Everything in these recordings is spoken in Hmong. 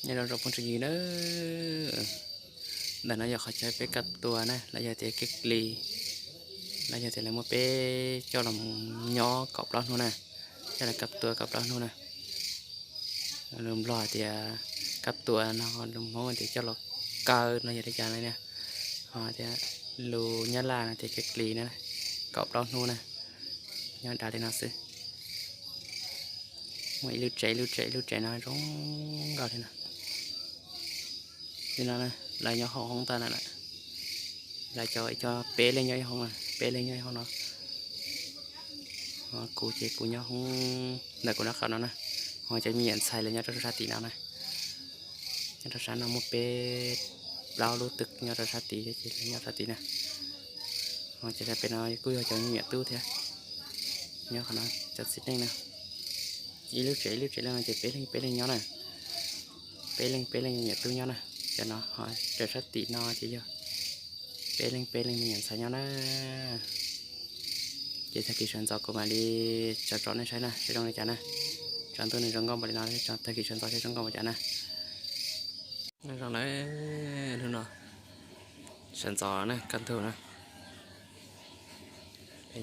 Nyob zoo phooj ywg na, ntawm no yog qhov chaw peb kab tua na, los yog tias kev klis, los yog tias lawv muab peb coj los nyob kaum plaub hnub na, coj los kab tua kaum plaub hnub na. Lus Nplog hais tias kab tua no, lus Hmoob tias coj los kaw no yog li cas na, ho tias lus Nyab Laj no tias kev klis na, kaum plaub hnub na, nyob dav li no xwb. Muaj ib lub tsev ib lub tsev ib lub tsev no zoo nkauj li no. Li no lawv nyob hauv hoob ntawd na, lawv cov cov peb leeg nyob ib hoob, peb leeg nyob ib hoob no. Kuv ces kuv nyob hoob ntawm kuv nraub qaum no na, ho cov me nyuam ntxhais lawv nyob rau sab tim no na. Nyob rau sab no muaj peb plaub lub twg nyob rau sab tid, ces lawv nyob sab tid na. Ho ces sab pem no kuj yog cov me nyuam tub thiab, nyob qhov no cov txiv neej na. Ib lub tsev ib lub tsev li no ces peb leeg peb leeg nyob na, peb leeg peb leeg me nyuam tub nyob na. Cov no ho rau sab tim no ces yog peb leeg peb leeg me nyuam ntxhais nyob na. Ces tag kis sawv ntxov kuv mam li tso rau nej saib na, seb zoo li cas na. Tshav ntuj nws zoo nkauj npaum li no, tag kis sawv ntxov seb zoo nkauj npaum cas na. Zoo na, hnub no sawv ntxov na, kaj ntug na,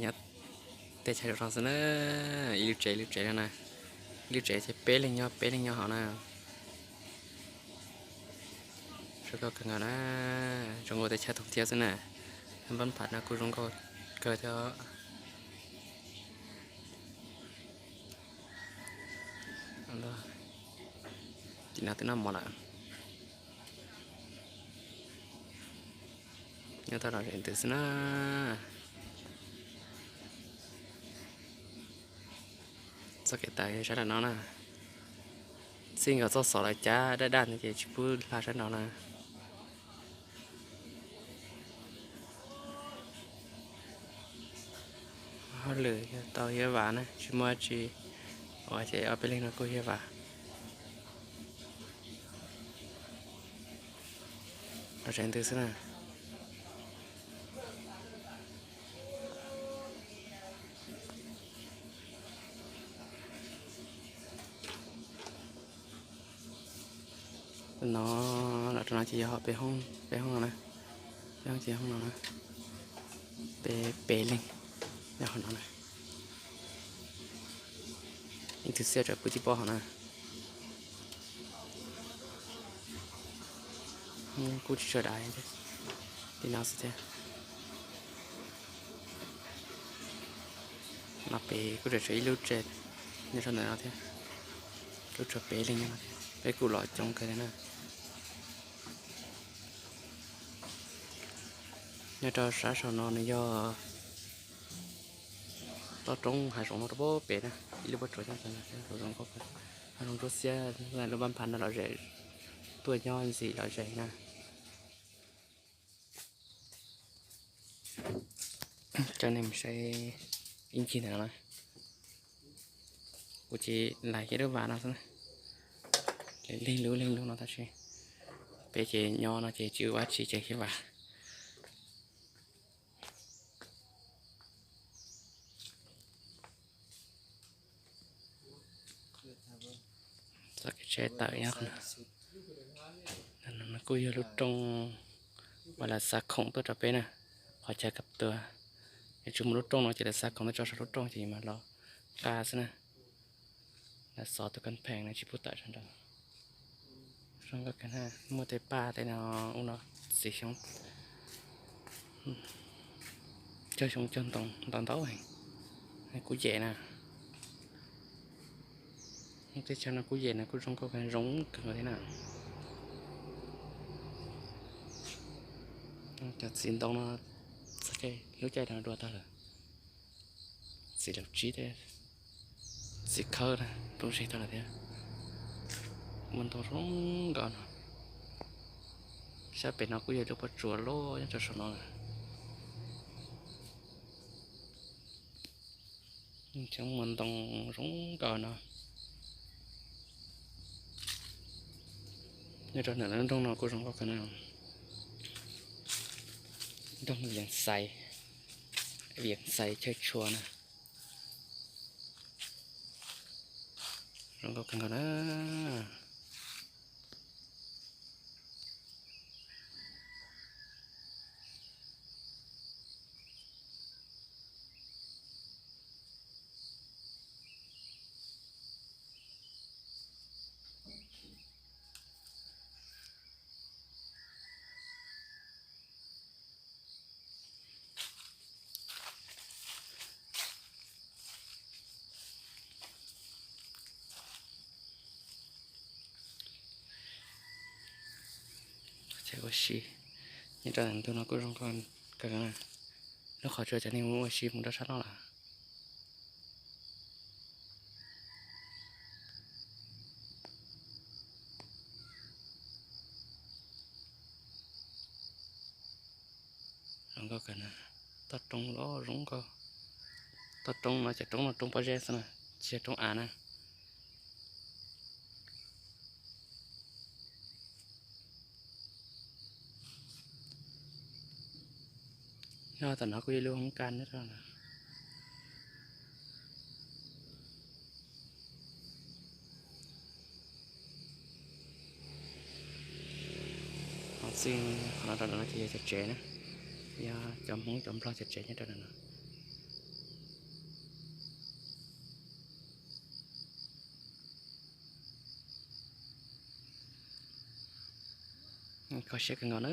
nyob tej chaw zoo xwb na, ib lub tsev ib lub tsev no na, ib lub tsev ces peb leeg nyob peb leeg nyob hauv na. Zoo nkauj kawg nkaus na, zoo nkauj tej chaw thooj thiab xwb na. Npab pham no kuj zoo nkauj kawg thiab. Tim no twb noj mov lawm. Nyob tau lom zem ntws xwb na. Txoj kev tawm yog sab nram no na. Txij nkawd txoj xov lawv cab daj daj ntawd ces tsis pub hla sab no na. Hauj lwm yog tau hiab vas na, tsis muaj tsi ua ces ob peb leeg no kuj hiab vas. Lom zem ntws xwb na. No, los rau no ces yog peb hoob, peb hoob no na, peb hoob ces hoob no na, peb peb leeg nyob hauv no na. Ib tug xiab tseem pw tib pob hauv na. Kuj tsis tshua dav li no xwb thiab. No pem kuj tseem tshuav ib lub tsev nyob rau ntawm no thiab, kuj tshuav peb leeg nyob no thiab, peb kuj los coob kawg li na. Nyob rau sab saum no nws yog toj roob hav zoov no rau pem na, ib lub pob tsuas coob kawg, hav zoov ntsuab xiab, lub npab phab no lom zem, tuaj nyob ntxim lom zem na. Coj nej mus saib ib ncig ntawm no na. Kuv ces lais kiag lub vas no xwb na, leeg lub leeg lub no tab sis peb ces nyob no ces tsis ua dab tsi ces hiab vas. Txoj kev tsheb tawm nyob qhov no, no kuj yog lub rooj uas lawv xa khoom tuaj rau peb na, qhov chaw kab tua. Yog tsis muaj lub rooj no ces lawv xa khoom tuaj tso saum lub rooj ces yus mam los nqa xwb na. Lawv xov tus kab pheem no tsis pub tawm sab nraud. Zoo nkauj kawg na, muaj tej paj tej no, ub no txiv xyoob, cog xyoob cog ntoo ntau ntau heev. Kuj yem na, tej chaw no kuj yem na, kuj zoo nkauj kawg, zoo kawg nkaus thiab na. Cov txiv ntoo no txog lub caij no dua tag lawm. Txiv laus tsib thiab, txiv khawb na, poob zeb tag lawm thiab. Muaj ntoo zoo nkauj no. Sab pem no kuj yog lub pob tsuas loj nyob rau saum no lawm. Cov muaj ntoo zoo nkauj no. Nyob rau ntawm lub nroog no kuj zoo nkauj kawg na. Nroog Vias Xais, Vias Xais chaw tshua na. Zoo nkauj kawg nkaus na. Ua si nyob rau ntawm ntug no kuj zoo nkauj kawg na. Lub qhov tsua cov neeg mus ua si mus rau sab no lawm. Zoo nkauj kawg na. Toj roob los zoo nkauj. Toj roob no cov roob no roob pob zeb xwb na, tsis yog roob av na. Nyob tom no kuj yog lub hoob kas na. Ho txij qhov no rau ntawm no ces yog cov tsev na, yog cov Hmoob cov Nplog cov tsev nyob rau ntawm no. Kho siab kawg nkaus na,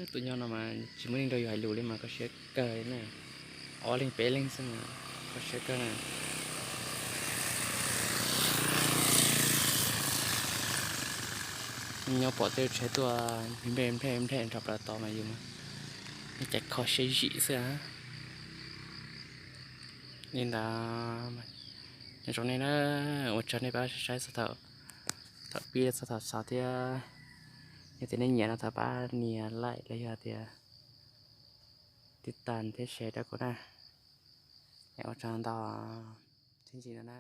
tus nyob no mas tsis muaj neeg nrog yus hais lus li mas kho siab kawg na. Ob leeg peb leeg xwb mas kho siab kawg na. Nyob pom tej tsheb tuaj nplej nplej nplej nrog plaws tod mas yus mas cais kho siab zim xwb. Li ntawd, nyob zoo nej na, ua tsaug nej pab saib txog thaum pib txog thaum xaus thiab. Yog tias nej nyiam no thov pab nias like los yog tias tib tas thiab share rau kuv na. Ua tsaug ntau, sib ntsib dua na.